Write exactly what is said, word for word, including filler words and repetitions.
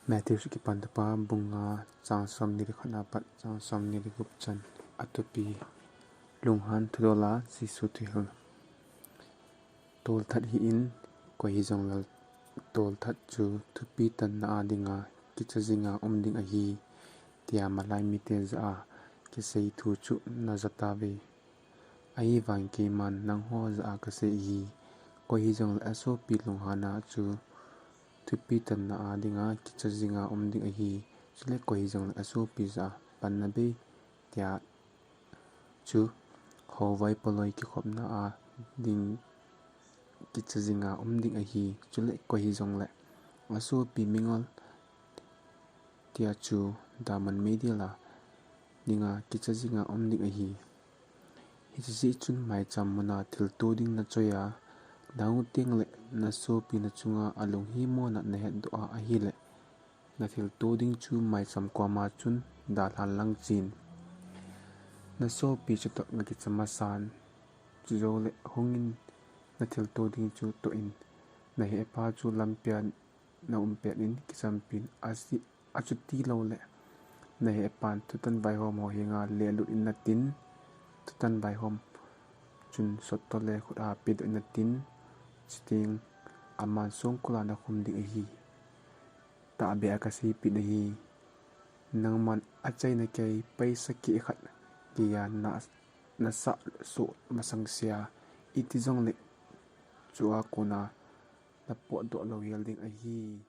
Matthew sut Kipana Thupi bung nga, chang somni le khat apat chang somni le gup chan. Athupi: Lunghan thudola Jesu thuhil. Tolthat hih in, koi hijongle tolthat chu thupi tanna a dinga kicha jinga um ding ahi, tia malai mite jah a kisei thu chu naja tauve. Ahivangin keiman nangho jah a kasei ahi, koi hijongle asopi lunghanna chu thupi tanna a dinga kicha jinga um ding ahi. Chule koi hijongle asopi jah a panna bei tia chu hovai paloi kikhopna a ding kicha jinga um ding ahi. Chule koi hijongle asopi mingol tia chu damun meidil a dinga kicha jinga um ding ahi. Hiche jeh chun maicham muna thilto ding nachoi a, nahung tengle nasopi nachunga alunghemona nahetdoh a ahile, nathilto ding chu maicham koma chun dalhan lang chen. Nasopi chutoh gakicha masan, chujoule hungin nathilto ding chu toh in, nahepa chu lampia naum pet in kichampin, achuti loule nahepan thutan vaihom ho henga lelut in natin, thutan vaihom chun sottoh le khut a pedoh in natin, chuteng aman songkul a nakhum ding ahi. Tahbeh a kaseipeh nahi, nangman achaina kei paisa keh khat geiya nasah soh masang sea, iti jongle chua kona napotdoh louhel ding ahi.